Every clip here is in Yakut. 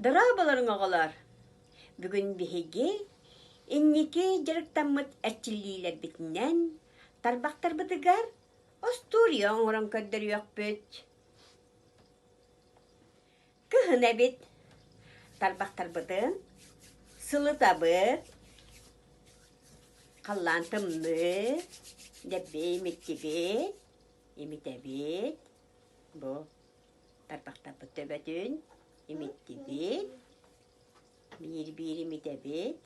Дорооболоруҥ оҕолор! Бүгүн биһиги инники дьарыктаммыт эрчиллиилэрбитинэн тарбахтарбытыгар остуоруйа оҥорон көрдөрүөхпүт. Кыһын эбит. Тарбахтарбытын сылытабыт, халлаан тымныы, дэлби имиттибит, имитэбит. Бу тарбахтарбыт төбөтүн имиттибит, биир-биир имитэбит.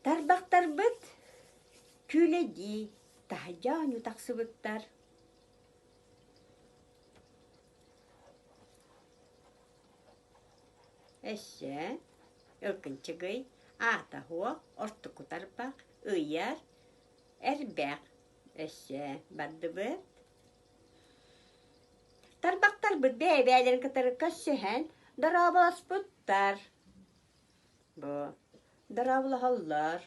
Тарбахтарбыт күүлэйдии таһырдьа оонньуу тахсыбыттар. Өссө ылкынчыгый, аата суох, ортоку тарбах, ыйар, эрбэх. Өссө бардыбыт. Тарбахтарбыт бэйэ-бэйэлэрин кытары көрсүһэн дорооболоспуттар. Бу дорооболоһоллор.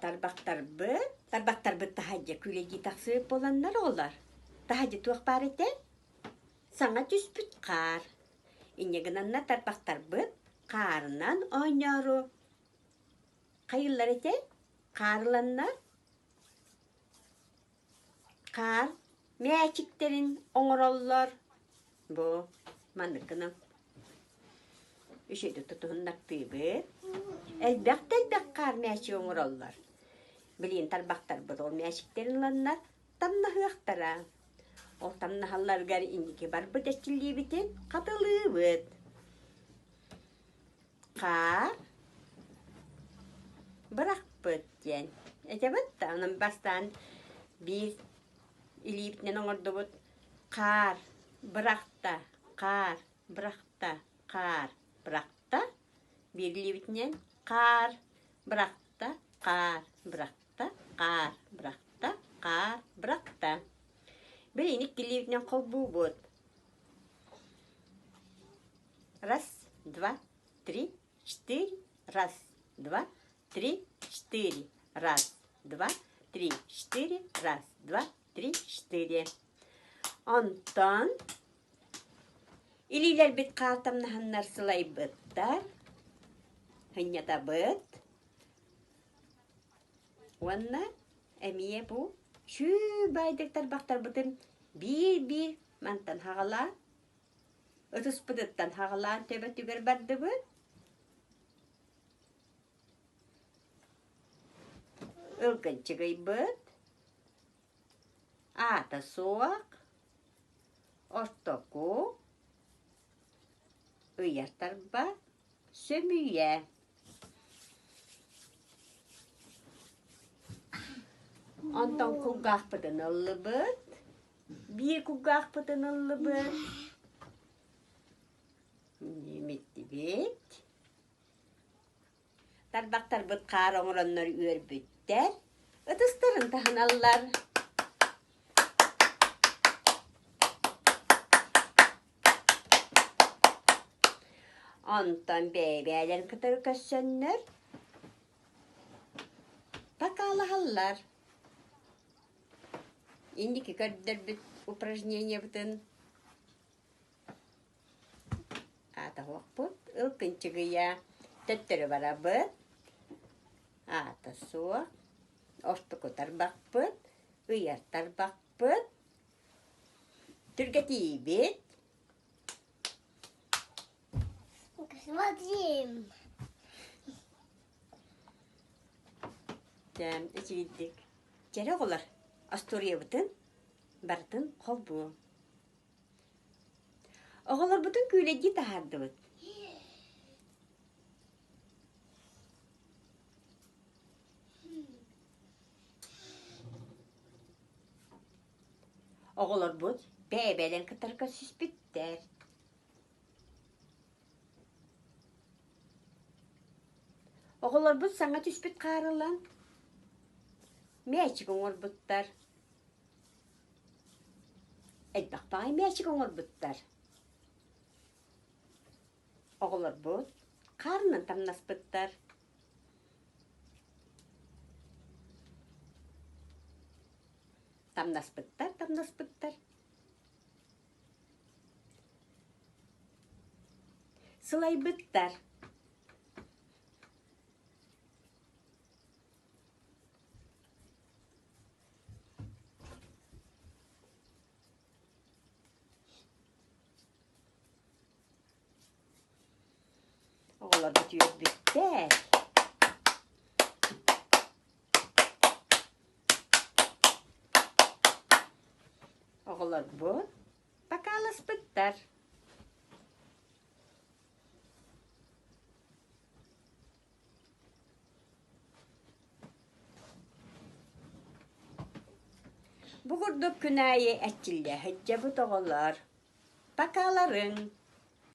Тарбахтарбыт, тарбахтарбыт таһырдьа күүлэйдии тахсыбыт буоланнар оҕолор. Таһырдьа туох баар этэ? Саҥа түспүт хаар. Инньэ гынаннар тарбахтарбыт хаарынан оонньоору хайыллар этэ? Хаарыланнар Хаар мээчиктэрин оҥороллор. Бу маннык гынан үчүгэйдик тутуһуннартыыбыт. Элбэх да элбэх хаар мээчик оҥороллор. Билигин тарбахтарбыт ол мээчиктэрин ыланнар тамнаһыахтара. Ол тамнаһалларыгар инники барбыт эрчиллиибитин хатылыыбыт. Хаар бырахпыт диэн этэбит да онон бастаан биир илиибитинэн оҥордубут хаар бырахта хаар бырахта хаар бырахта биир илиибитинэн хаар бырахта хаар бырахта хаар бырахта хаар бырахта билигин икки илиибитинэн холбуубут Раз, два, три, четыре. Раз, два, три, четыре. Раз, два, три, четыре. Раз, два, три, четыре. Онтон илиилэрбит хаалтамнаһаннар сылайбыттар, сынньатабыт. Уонна эмиэ бу сүүбайдык тарбахтарбытын биир-биир мантан хаҕалаан Ытыспытыттан хаҕылаан төбөтүгэр бардыбыт. Ылгынчыгыйбыт, аата суох, ортоку, ыйар тарба, сөмүйэ. Онтон кулгаахпытын ыллыбыт. Биир кулгаахпытын ыллыбыт, имиттибит. Тарбахтарбыт хаар оҥороннор үөрбүттэр, ытыстарын таһыналлар. Онтон бэйэ-бэйэлэрин кытары көрсөннөр покалаһаллар. Инники көрдөрбүт упражнениебытын аата суохпут, ылкынчыгыйа төттөрү барабыт, аата суох, ортоку тарбахпыт, ыйар тарбахпыт, түргэтиибит. Смотрим. Дьэ, үчүгэйдик. Чэрэ оҕолор, остуоруйабытын барытын холбуу. Оҕолорбутун күүлэйдии таһаардыбыт. Оҕолорбут бэйэ-бэйэлэрин кытары көрсүспүттэр. Оҕолорбут саҥа түспүт хаарылан мээчик оҥорбуттар. Элбэх баҕайы мээчик оҥорбуттар. Оҕолорбут. Хаарынан тамнаспыттар. Тамнаспыттар, тамнаспыттар. Сылайбыттар. Оҕолорбут үөрбүттэр. Оҕолорбут бакааласпыттар. Бу курдук күн аайы эрчиллэ сылдьабыт оҕолор. Бакааларыҥ.